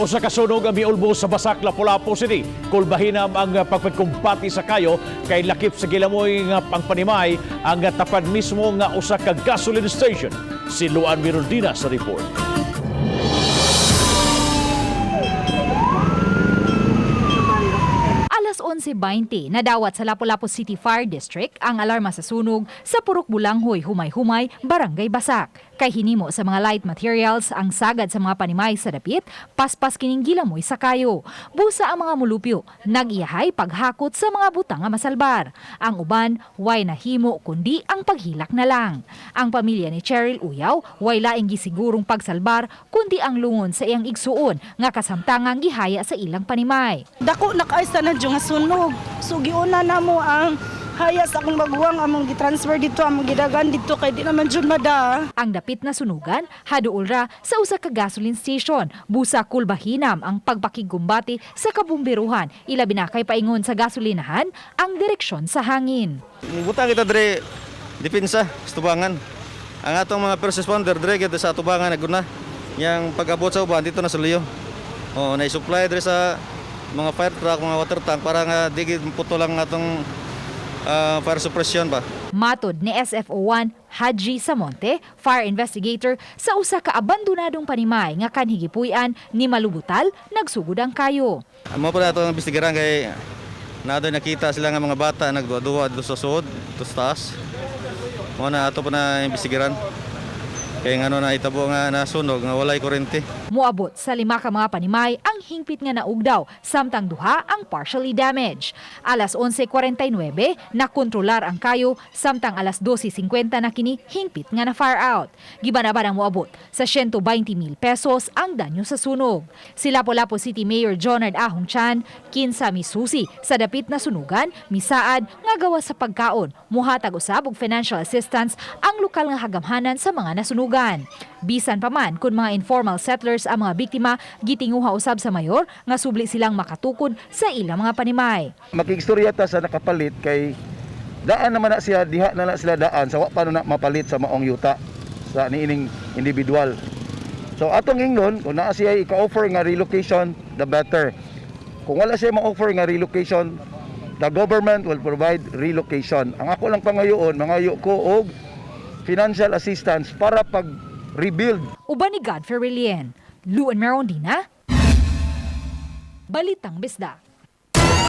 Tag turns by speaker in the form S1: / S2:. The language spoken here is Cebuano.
S1: Usa ka sunog ang miulbo sa Basak, Lapu-Lapu City. Kulbahinam ang pagpagkumbati sa kayo kay lakip sa gilamoy nga pangpanimay ang tapad mismo nga usa ka gasoline station. Si Luan Miroldina sa report.
S2: Alas 11:20, nadawat sa Lapu-Lapu City Fire District ang alarma sa sunog sa Purok Bulanghoy, Humay-Humay, Barangay Basak. Kay hinimo sa mga light materials ang sagad sa mga panimay sa dapit, paspas kining gilamoy sa kayo. Busa ang mga mulupyo, nag-iyahay paghakot sa mga butang nga masalbar. Ang uban, way nahimo kundi ang paghilak na lang. Ang pamilya ni Cheryl Uyaw, way laing gisigurong pagsalbar kundi ang lungon sa iyang igsuon nga kasamtangang gihaya sa ilang panimay.
S3: Dako na kay sa nadyo nga sunog. So giuna na mo ang haya sa akong maguwang among gitransfer dito, among gidagan dito kay di naman jud mada.
S2: Ang dapit na sunugan, haduol ra sa usa ka gasoline station. Busa kulbahinam ang pagpakigkumbati sa kabumbiruhan. Ilabi na kay paingon sa gasolinahan ang direksyon sa hangin.
S4: Butang kita dre depensa sa tubangan. Ang atong mga first responder dre kita sa tubangan naguna. Yang pag-abot sa uban dito na sa Luyo. Oh, na supply dre sa mga fire truck, mga water tank para nga di gid puto lang atong fire suppression ba.
S2: Matod ni SFO1 Haji Samonte, fire investigator sa usa ka abandonadong panimay nga kanhigipuy-an ni Malubutal, nagsugod ang kayo.
S4: Amo pa ato ang imbestigaran kay na doon nakita sila nga mga bata nagduwa-duwa dito sa suod, dito sa taas. Mo na ato pa na imbestigaran. Kay ngano na itabo nga nasunog nga walay kuryente.
S2: Moabot sa lima ka mga panimay ang hingpit nga naugdaw, samtang duha ang partially damaged. Alas 11:49, nakontrolar ang kayo, samtang alas 12:50 na kini hingpit nga na fire out. Gibanaban ang moabot sa 120 mil pesos ang danyo sa sunog. Si Lapu-Lapu City Mayor Jonard Ahong Chan, kinsa misusi sa dapit na sunugan, misaad nga gawa sa pagkaon, muhatag usab og financial assistance ang lokal nga hagamhanan sa mga nasunugan. Bisan pa man kung mga informal settlers ang mga biktima, gitinguha usab sa mayor nga subli silang makatukod sa ilang mga panimay.
S5: Makigstorya ta sa nakapalit kay daan naman na siya, diha na na sila daan sa wa pa na mapalit sa maong yuta sa niining individual. So atong ingnon kung naa siya ika-offer nga relocation, the better. Kung wala siya ma-offer nga relocation, the government will provide relocation. Ang ako lang pangayoon, mangayo ko og financial assistance para pag rebuild.
S2: Uban ni Godfrey Relien, Luan Merondina, Balitang Bisda.